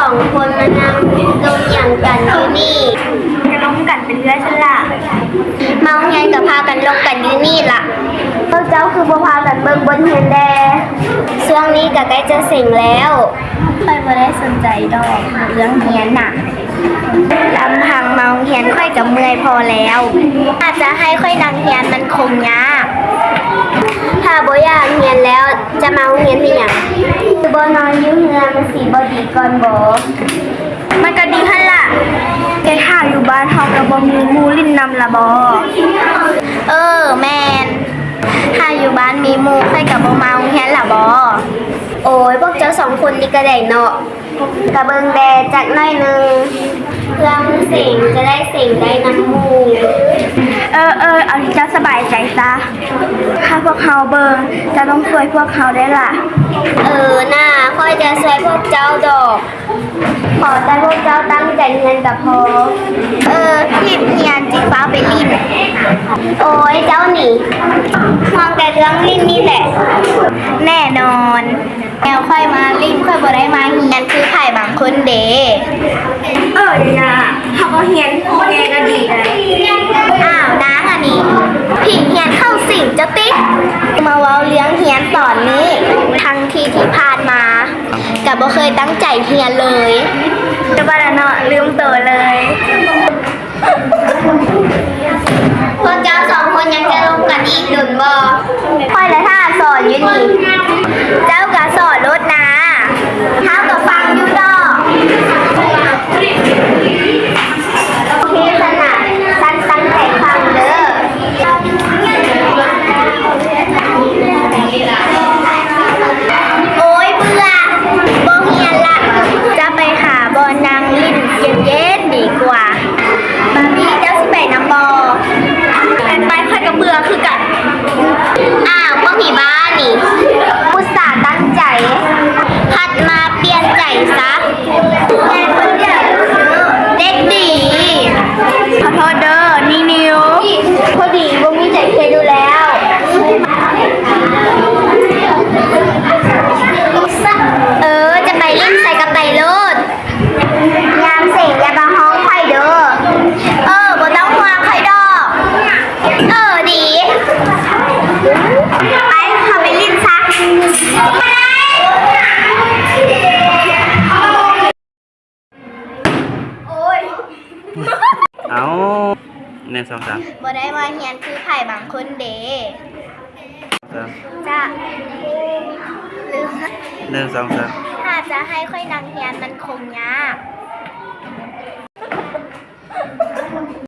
ສອງຄົນມານັ່ງລົມຫຍັງກັນຢູ່ນີ້? ກະລົມກັນໄປເລື້ອຍຊັ້ນລະ. ມາໂຮງຮຽນກະພາກັນລົມກັນຢູ່ນີ້ລະ. ພວກເຈົ້າຄືບໍ່ພາກັນເບິ່ງບົດຮຽນແດ່? ຊ່ວງນີ້ກະໃກ້ຈະເສັງແລ້ວ. ຂ້ອຍບໍ່ໄດ້ສົນໃຈດອກເລື່ອງຮຽນນະ. ລຳພັງມາໂຮງຮຽນຂ້ອຍກະເມື່ອຍພໍແລ້ວ. ຖ້າຈະໃຫ້ຂ້ອຍນັ່ງຮຽນມັນຄົງຍາກ. ຖ້າບໍ່ຢາກຮຽນແລ້ວຈະມາໂຮງຮຽນເຮັດຫຍັງ? ຄືບໍ່ນອນຢູ່ເຮືອນມັນຊິບໍ່ດີກ່ອນບໍ? ມັນກະດີຫັ້ນລະ. ແຕ່ຖ້າຢູ່ບ້ານເຮົາກະບໍ່ມີໝູ່ຫຼິ້ນນຳລະບໍ? ເອີ ແມ່ນ. ຖ້າຢູ່ບ້ານມີໝູ່ ຂ້ອຍກະບໍ່ມາໂຮງຮຽນລະບໍ? ໂອ້ຍ ພວກເຈົ້າສອງຄົນນີ້ກະໄດ້ເນາະ. ກະເບິ່ງແດ່ຈັກໜ້ອຍໜຶ່ງ ເພື່ອມື້ເສັງຈະໄດ້ເສັງໄດ້ນຳໝູ່. ເອີ ເອີ ເອົາທີ່ເຈົ້າສະບາຍໃຈຊະ. ຖ້າພວກເຮົາເບິ່ງ ເຈົ້າຕ້ອງຊ່ວຍພວກເຮົາໄດ້ລະ. ເອີນາ ຂ້ອຍຈະຊ່ວຍພວກເຈົ້າດອກ. ຂໍແຕ່ພວກເຈົ້າຕັ້ງໃຈຮຽນກະພໍ. ເອີ ຮີບຮຽນຈຶ່ງຟ້າວໄປຫຼິ້ນ. ໂອ້ຍ ເຈົ້ານີ້ ຫ່ວງແຕ່ເລື່ອງຫຼິ້ນນີ້ແຫຼະ. ແນ່ນອນ. ແນວຂ້ອຍມາຫຼິ້ນ ຂ້ອຍບໍ່ໄດ້ມາຮຽນຄືໃຜບາງຄົນເດ. ເອີ ຢ່າ ເຮົາກໍຮຽນແດ່ກະດີໄດ໋. ອ້າວ ນາງອັນນີ້ ຜີຮຽນເຂົ້າສິງເຈົ້າຕິ? ມາເວົ້າເລື່ອງຮຽນຕອນນີ້ ທັງທີ່ທີ່ຜ່ານມາກະບໍ່ເຄີຍຕັ້ງໃຈຮຽນເລີຍ. ຈະວ່າລະເນາະ ລືມໂຕເລີຍ. ພວກເຈົ້າສອງຄົນຍັງຈະລົມກັນອີກດົນບໍ່? ຂ້ອຍລະຖ້າສອນຢູ່ນີ້. ເຈົ້າກະສອນໂລດນາ. ເຮົາກະຟັງຢູ່ດອກ. ໂອເຄຊັ້ນນະ, ຊັ້ນຕັ້ງໃຈຟັງເດີ. ໂອ້ຍ ເບື່ອ ບໍ່ຮຽນລະ, ຈະໄປຫາບ່ອນນັ່ງຫຼິ້ນເຢັນໆດີກວ່າ. ບາບີ ເຈົ້າຊິໄປນຳບໍ່? ໄປ ຂ້ອຍກະເບື່ອຄືກັນ. ອ້າວ ພວກຜີບ້ານີ້ ອຸດສ່າຕັ້ງໃຈ ພັດມາປ່ຽນໃຈຊະ. ເດັກດີ. ຂໍໂທດເດີ ນີນິວ. ພໍດີບໍ່ມີໃຈຮຽນຢູ່ແລ້ວ. ເອີ ຈະໄປຫຼິ້ນໃສກະໄປໂລດ. ຍາມເສັງຢ່າມາຮ້ອງຂ້ອຍເດີ. ເອີ ບໍ່ຕ້ອງຫ່ວງຂ້ອຍດອກ. ເອີ ດີ. ໄປ ເຮົາໄປຫຼິ້ນຊະ. ໂອ້ຍ ເອົາ ໜຶ່ງ ສອງ ສາມ. ບໍ່ໄດ້ມາຮຽນຄືໃຜບາງຄົນເດ. ສາມ ຈະ ໜຶ່ງ ສອງ ສາມ. ຖ້າຈະໃຫ້ຂ້ອຍນັ່ງຮຽນມັນຄົງຍາກ.